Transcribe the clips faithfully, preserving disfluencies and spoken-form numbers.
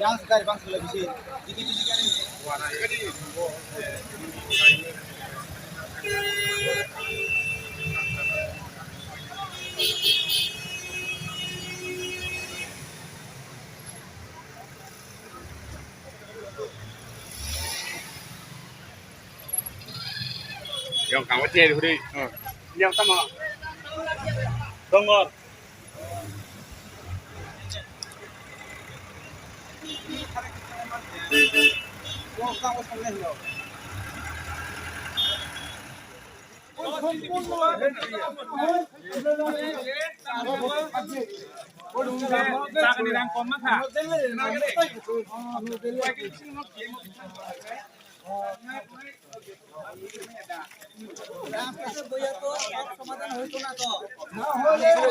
Yang kamu cek dulu. Yang sama. Dongor.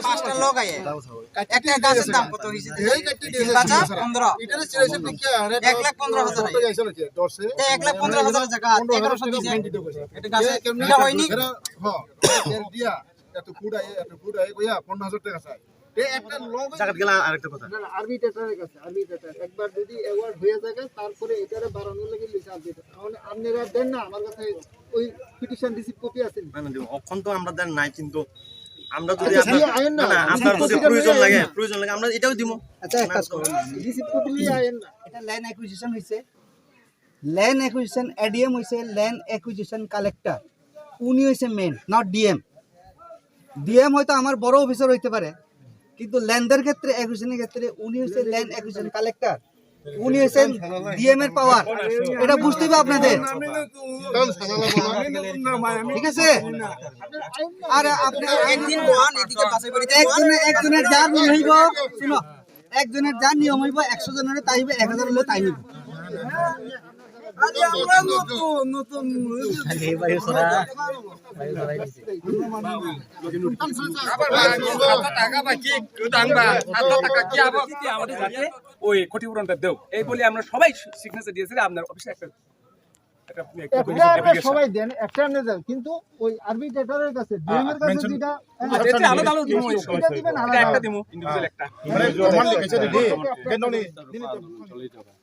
পাঁচটা লগ আইয়ে। একটা গাছের দাম কত হইছে? এই কাটতে দিয়ে তিন পাঁচা পনেরো। এটা রে ছেড়ে এসে দেখি, আরে এক লাখ পনেরো হাজার। কত যাইছে নাকি? দশ এ? তে এক লাখ পনেরো হাজার জায়গা, পনেরো হাজার এগারোশো টাকা দিছে। Ninety টাকা। এটা গাছে, এ, কেমনে এটা হয়নি? এরা, হ্যাঁ। তেল দিয়া, এত ফুট আইয়ে, এত ফুট আইয়ে, কইয়া পনেরো হাজার টাকা চাই। তে একটা লগ জাগাত গেলে আরেকটা কথা। না, না, আরবিট্রেটরের কাছে, আরবিট্রেটর। একবার যদি অ্যাওয়ার্ড হয়ে যায়, তারপরে এটারে বাড়ানোর লাগি লিখে আনতে হবে। তাহলে আপনারা দেন না, আমার কাছে ওই পিটিশন রিসিভ কপি আছে। না, না, দিব। অখন তো আমরা দেন নাই, কিন্তু আমরা যদি আচ্ছা, আপনার, দিয়ে আইন না। না, না, আপনার যদি প্রয়োজন লাগে, প্রয়োজন লাগে, আমরা এটাও দিব। আচ্ছা, এক কাজ করুন। রিসিভ কপি নিয়ে আইন না। এটা ল্যান্ড অ্যাকুইজিশন হইছে। ল্যান্ড অ্যাকুইজিশন, এডিএম হইছে ল্যান্ড অ্যাকুইজিশন কালেক্টর। উনি হইছে মেইন, নট ডিএম। ডিএম হয়তো আমার বড় অফিসার হইতে পারে, কিন্তু ল্যান্ডের ক্ষেত্রে, অ্যাকুইজিশনের ক্ষেত্রে উনি হইছে ল্যান্ড অ্যাকুইজিশন কালেক্টর। উনি হইছেন ডিএম এর পাওয়ার, এটা বুঝতে হবে আপনাদের। ঠিক আছে? আর আপনি একদিন বহান, এদিকে বাছাই করে দিন। একজনে, একজনের যার নিয়ম হইব, শুনো, একজনের যার নিয়ম হইব, একশো জনের তাই হইব, এক হাজার হইলে তাই হইব। আরে আমরা নতুন, নতুন। এই বায়ু সরা, বায়ু সরাই দিছে। সাতশো টাকা বাকি, কেউ দাম বা, সাতশো টাকা কি আবার? আমাদের যাতে ওই ক্ষতিপূরণটা দেও, এই বলে আমরা সবাই সিগনেচার দিয়েছি রে, আপনার অফিসে একটা, একটা, একটা এখন অ্যাপ্লিকেশন, আপনারা অ্যাপ্লিকেশন। সবাই দেন, একটা নিয়ে যান, কিন্তু ওই আরবিট্রেটরের কাছে, ডিএম এর কাছে মেনশন যেটা, আচ্ছা, এটা আলাদা আলাদা দিবো, এটা দিবেন এটা আলাদা। একটা দিবো, ইন্ডিভিজুয়াল একটা। মানে প্রমাণ লিখেছে রে, কেন নেই? চলে যাবে।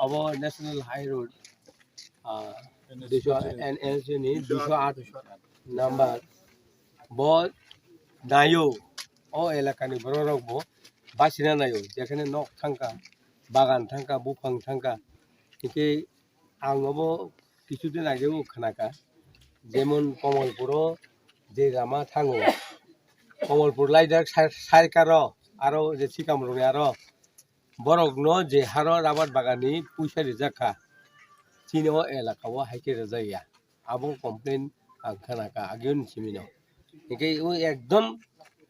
Abo National High Road, ah, duiso, N H ni duiso aat number. Bo naio, o elakani bororok bo basina naio, jekhane nok thangkha, bagan thangkha, buphang thangkha. Hingke ang obo kisudin ageo khnakha, jemon Komolpuro je lama thango, Komolpur laijak sai, saikaro, aro je Sikamroni aro, borokno je haro rabar baganni puisa rijak kha, chini o elaka o hai khe rijak ya. Abo complain ang khna kha, agini simi no. Hingke o ekdom,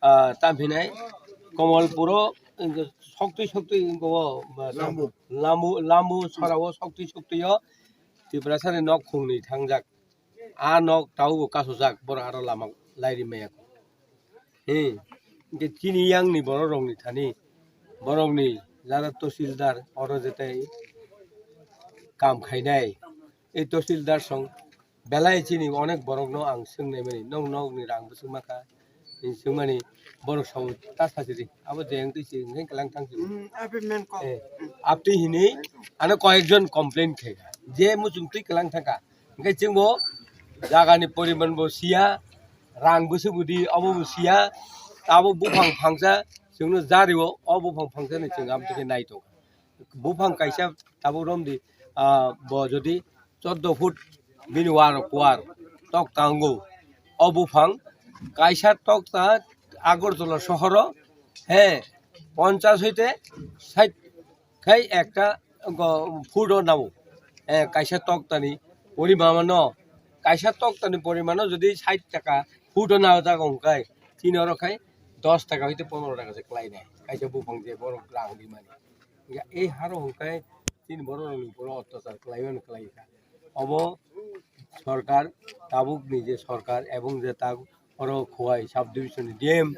ah, tam hinai Komolpuro, hingke soktwi soktwi hingke o, ah, Lambu. Lambu, Lambu sora o soktwi soktwi o Tiprasani nok khungni thangjak. A nok tabukbo kasujak, borok aro lama lairi maya. He, hingke chini yangni borok rokni thani, borokni jara tosildar oro jetai kam khainai. Ei tosildar song belai chini onek borokno ang swngnai mani, "Nwng nokni rang bwswk ma kha?" Hini swngmani borok sao ta sachiri, abo je wng twi se wng khe kelang thang si. Hmm, appointment kok. Eh, aptwi hini ano koyekjon complain khe je muchung twi kelang thang kha. Hingke chwngbo jagani poriman bo siya, rang bwswk bwdi obo bo siya, tabuk buphang phangsa chwngno jario, o buphang phangsa ni chwng amtwi khe nai tongo. Buphang kaisa tabuk romdi, ah, bo jodi choddo foot bini war kuar tok tango, o buphang kaisa tokta Agartala sohoro, he, ponchash hoite sait khai ekta go-, foot o nabo. Eh, kaisa toktani porimano, kaisa toktani porimano jodi sait taka foot o nabo jago hwnkhe, chini oro khai dos taka hoite pondro taka se kwlainai. Kaisa buphang je borok rang rimani. Hwnkhe ei haro hwnkhe chini borok rokni uporo otyachar kwlaiwi kwlaikha. Obo sorkar, tabukni je sorkar ebong je tabuk oro Khowai sub division ni D M,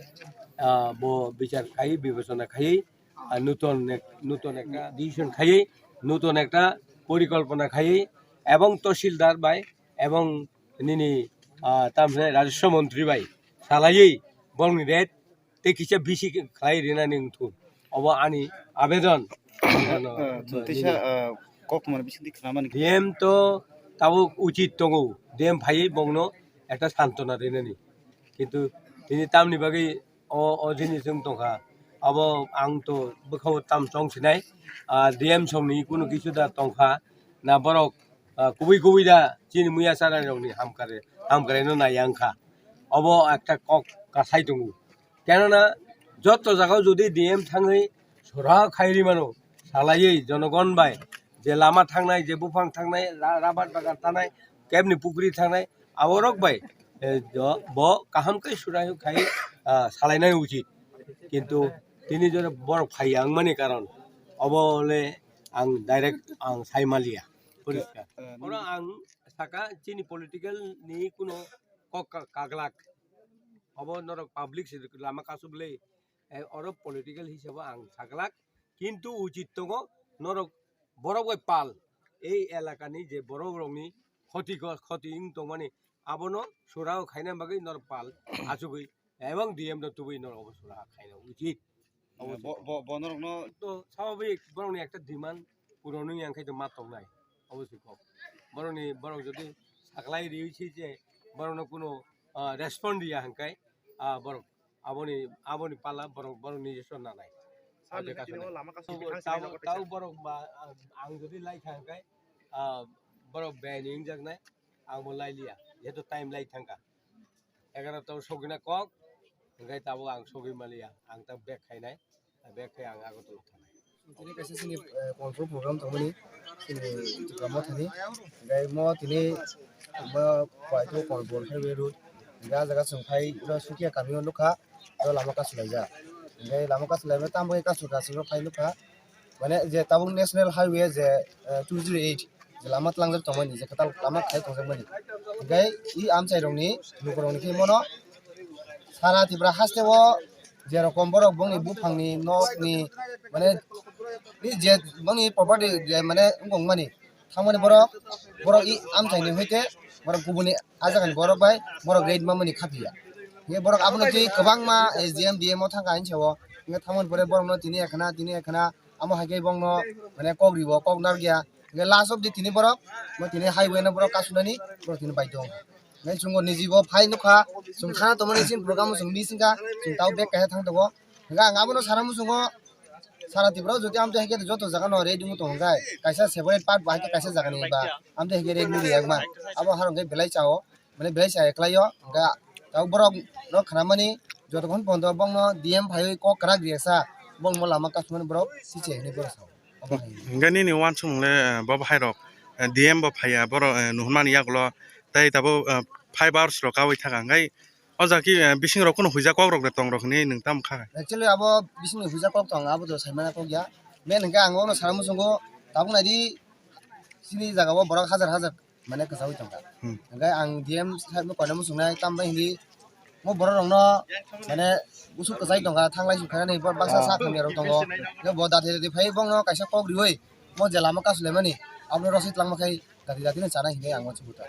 ah, bo bichar khai, bibechona khai, ah, nuton ek-, nuton ekta decision khai, nuton ekta porikolpona khai, ebong tahsildar bai, ebong nini, ah, tamse rajaswa montri bai salaiwi bongni rate tei kisa bisi khlai rinani wngthun. Obo ani abedon. Ano, Ah, chwng teisa, ah, kok tongmani bisingtwi khwnamani. D M to tabuk uchit tongo, D M phaiwi bongno ekta santona rinani. Kintu tini tamni bagwi o, o jinis wng tongkha. Abo ang to bwkhao tam chong sinai. Ah, D M songni kunu kisu da tongkha. Na borok, ah, kubui kubui da chini muya chara rokni hamkare, hamkare no nai ang kha. Obo ekta kok kasai tongo. Kenona joto jagao jodi D M thangwi sora khairi mano, salaiwi jonogon bai je lama thangnai, je buphang thangnai, ra-, rabar bagan thangnai, kebni pukri thangnai, aborok bai, eh, jo-, bo kaham khe sura khai, ah, salainai uchit. Kintu tini jora borok phai yang mani karon obo le ang direct ang sai maliya. Poriskar. Eh, oro ang saka chini political ni kuno kok ka-, kaglak. Obo norok public se lama kasubli, eh, oro political hisabo ang saglak. Kintu uchit tongo norok borok bai pal. Ei elakani je borok rokni khoti ko-, khoti wng tongmani abono surao khaina bagwi norok pal achugwi ebong D M no tubui norok obo sura khaina uchit. Obo bo, bo, bo norokno to swababik borokni ekta demand puron wngya khe to ma tongnai. Obo se kok. Borokni, borok jodi saklai riwi se je borokno kuno, ah, respond riya hwnkhai, ah, borok aboni, aboni pala borok, borok nijosw nanai. Sir, Abo nini kaisa tini o nai. Lama kasu Tabo, tini tabo, laina tabo kotisa. Borok ba, ah, ang jodi lai kha hwnkhai, ah, borok beni wngjaknai, ang bo lai liya. Jehetu time lai thangkha. Egarota o sogwina kok, hwnkhai tabuk ang sogwi maliya, ang ta bag khainai, bag khai ang Agartala thangnai. Tini kaisa chini, eh, conference program tongmani, chini Tipra Mothani, hwnkhai mo tini mo Koito Korbor khai road, hwnkhai ah jaga chwng phai oro Sukia kami o nukha, oro lama kasulaijak, hwnkhai lama kasulaimani tamo khe kasuk kasuk rok phai nukha. Mane je tabuk national highway je, eh, two zero eight je lama tlangjak tongmani, je kwtal lama khai tongjakmani. Hingke i amchairokni lukurokni khe mono sara Tripura hasteo je rokom borok bongni buphangni nokni mane i je bongni property je mane wngkongmani thangmani borok, borok i amchaini hoite borok kubuni ah jagani borok bai borok raid mamani khaphiya. Hingke borok abono twi kwbangma, eh, G M D M o thangkha hinsa o. Hingke thangmani pore borokno tini ekhna, tini ekhna, amo hai khe bongno mane kok ribo, kok narwkya. Hingke last of the tini borok, mo tini highway no borok kasunani, borok tini baidhyo wngkha. Hingke chwngbo niji bo phai nukha, chwng khana tongmani chini program o chwng miss wngkha, chwng tao bag kaisa thang tongo. Hingke ang abono sana muchungo, sara Tripura o jodi amtwi hai khe joto jaga no raid wngwi tongo hingke, kaisa separate part bo hai khe kaisa jaga ni ba amtwi hai khe raid wngwi riyakma. Abo harong khe belai cha o. Mane belai cha eklai o, hingke tabuk borok no khnamani jotokhon pondo bongno D M phaiwi kok kwrak riyasa, bongno lama kasumani borok siche hinwi borok sao. Obo hai. Hingke nini uansukmung le, eh, bo bahai rok, eh, D M bo phaiya, borok, eh, nuhunmani yagulo tei tabuk, eh, five hours rok kaui thaka, hingke o jaga ki, eh, bising rok kunu huijak kok rok de tong rok hinwi nwng tamo kha? Actually abo bisingni huijak kok tong, abo to saimana kok ya. Men hingke ang bono sana muchungo, tabuk naidi chini jaga o borok hajar hajar mane kwchagwi tongkha. Hmm. Hingke ang D M sir no koina muchungnai, tambai hindi mo borok rokno mane usuk kwchai tongkha, thanglai sukha ni bo baksa Ah. Sa khamya rok tongo. Hingke bo dathai dathai phai bongno kaisa kok riwi mo je lama kasulaimani abono rosai twlangma khai dathai dathai no chanai hinwi ang uansukha.